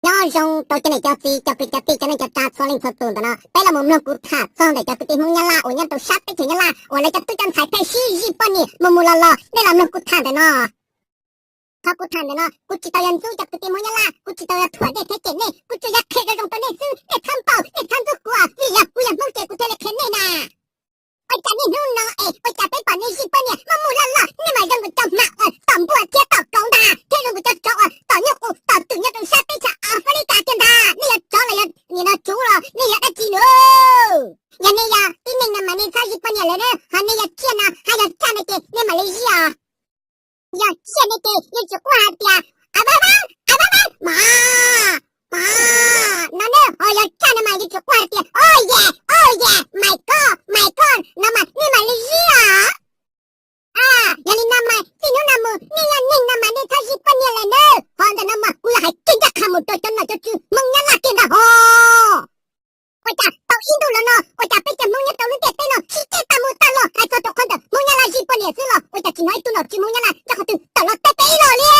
Nyob zoo rau cov niam cov txiv, cov kwv cov tij, cov neej cov tsav txhua leej txhua tus ntawm no, peb los mus mloog kuv tham txog ntawm cov kwv tij Hmoob Nyab Laj uas nyob rau sab teb chaws Nyab Laj uas lawv cov tub cov ntxhais pheej sib zij poj niam mus mus los los, nej los mloog kuv tham ntawm no. Qhov kuv tham ntawm no kuv tsis tau yog ntxub cov kwv tij Hmoob Nyab Laj, kuv tsis tau yog thuam nej thiab cem nej, kuv tsuas yog qhia zoo zoo rau nej xwb, nej txhob npaum, nej txhob ntxub kuv, vim yog kuv yog Hmoob ces kuv thiaj li qhia nej na. Ua cas niaj hnub no es ua cas peb pom nej zij poj niam mus mus los los nej mas zoo nkaus cov hma uas tom npua thiab tom kauv ntag, thiab zoo nkaus cov tsov uas tom nyuj qus tom twm nyob rau sab teb chaws Africa kiag ntag. Nej yog tsov los yog nim no tsuv los nej yog dab tsi nws? Yog nej yog tib neeg no mas nej txhob zij poj niam lawm na, ho nej yog tsiaj no hos yog tsaj no ces nej mam li zij os. Yog tsiaj no ces yuav tsum quaj hais tias, a bab bab, a bab bab, mom, mom no na, ho yog tsaj no mas yuav tsum quaj hais tias, oh yeah, oh yeah, my god, my god no mas nej mam li zij os. Yog li no mas txij hnub no mus nej yog neeg no mas nej txhob zij poj niam lawm nawb. Ho ntawm no mas kuv yuav hais kiag ncaj qha mus rau cov nom cov tswv Hmoob Nyab Laj kiag ntag hos. Ua cas tau ib ntus los no ua cas peb cov Hmoob nyob rau lub ntiaj teb no sib ceg tag mus tag los, hais txog rau qhov ntawm Hmoob Nyab Laj zij poj niam xwb los ua cas tsis hnov ib tug nom tswv Hmoob Nyab Laj nyob qhov twg tawm los teb peb ib los li.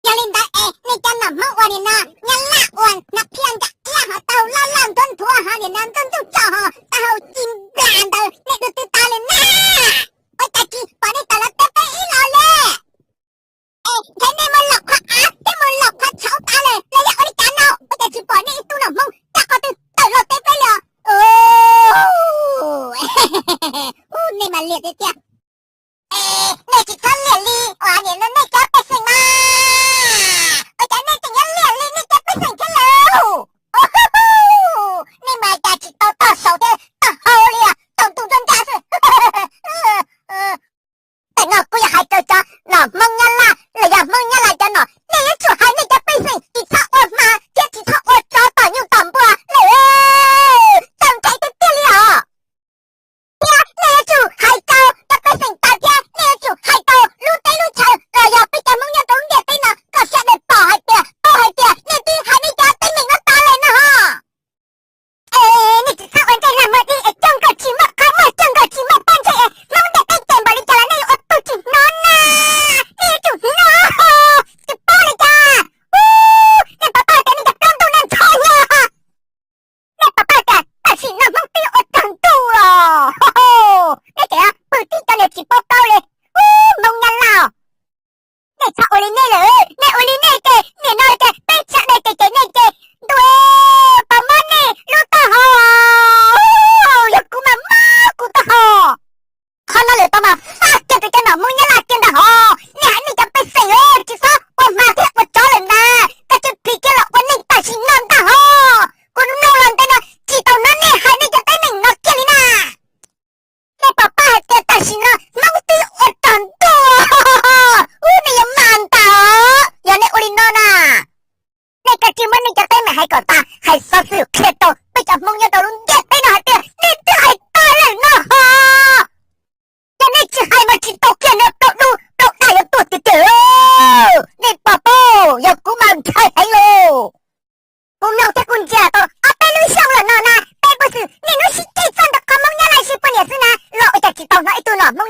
Yog li ntawd es nej cov nom Hmoob uas nim no Nyab Laj uas hnav phiaj nram iab hos taub hau loj loj nthuav nthuav hos nim no ntxuj ntxuj tso hos taub hau ci nplas ntawd nej dua twb tas li na, ua cas tsis pom nej tawm los teb peb ib los li? Es ntshe nej mus laum qhov av thiab mus laum qhov tshauv tas lawm los yog ua li cas no ua cas tsis pom nej ib tug nom Hmoob rau qhov twg tawm los teb peb li os? Ub, nej mas liam tiag tiag. Es nej tsis txhob liam li uas nim no nej cov pej xeem mas, ua cas nej tseem yuav liam li nej cov pej xeem thiab lauj? Nej mas cas tsis tau toj saud thiab toj hau li os, tsaus ntuj nruab nrag xwb. Tam no kuv yuav hais rau cov nom Hmoob Nyab Laj los yog Hmoob Nyab Laj cov nom, nej yuav tsum hais nej cov pej xeem tsis txhob ua hma thiab tsis txhob ua tsov tom nyuj tom npua lawm, txaus ntshai tiag tiag li os. Thiab nej yuav tsum hais rau cov pej xeem tas thiab nej yuav tsum hais rau lub teb lub chaw los yog peb cov Hmoob nyob rau lub ntiaj teb no kom sawv daws pom hais tias, paub hais tias nej twb hais nej cov teeb meem no tas lawm no hos. Nej tsis txhob ua ntsej lag muag li es coj nkawd tsis muaj qab muaj coj nkawd tsis muaj pob ntseg es Hmoob ntiaj teb cem npaum li cas los nej yuav ua tsis hnov na. Nej yuav tsum hnov, tsis paub li cas. Nej puas paub tias nej cov plaub ntuj nej ntxhov nyob? Nej puas paub tias tam sim no Hmoob twb ua tsaug ntuj los? Nej tseem pw tib co niag tsis paub paub li. Ub, Hmoob Nyab Laj, nej txhob ua li nej lawm, nej ua li nej ces nim no ces peb sawv daws cem cem nej ces ntuj, pos mob nej lub taub hau, yog kuv mas mob kuv taub hau. Qhov no lawm tau mas faj kiag rau cov nom Hmoob Nyab Laj kiag ntag hos. Nej hais nej cov pej xeem tsis txhob ua hma thiab ua tsov lawm ntag, koj tsis phim kiag los ua neej tam sim no ntag hos. Kuv mloog los ntawm no tsis tau hnov nej hais nej cov teeb meem no kiag li na. Nej puas paub hais tias tam sim no Hmoob twb ua tsaug ntuj, ub, nej yuav mag ntag, yog nej ua li no na. Nej cia li muab nej cov teeb meem hais kom tas, hais xov xwm qhia rau peb cov Hmoob nyob rau lub ntiaj teb no hais tias nej twb hais tag lawm no hos. Yog nej tsis hais mas tsis tau kiag no, plaub dub plaub dag yuav tuaj tiag tiag. Nej puas paub, yog kuv mas ntshai heev lauj. Kuv mloog thiab kuv ntsia tau ob peb lub xyoo los no na, peb puas xwm niaj hnub sib ceg txog ntawm qhov Hmoob Nyab Laj zij poj niam xwb na, los ua cas tsis tau hnov ib tug nom Hmoob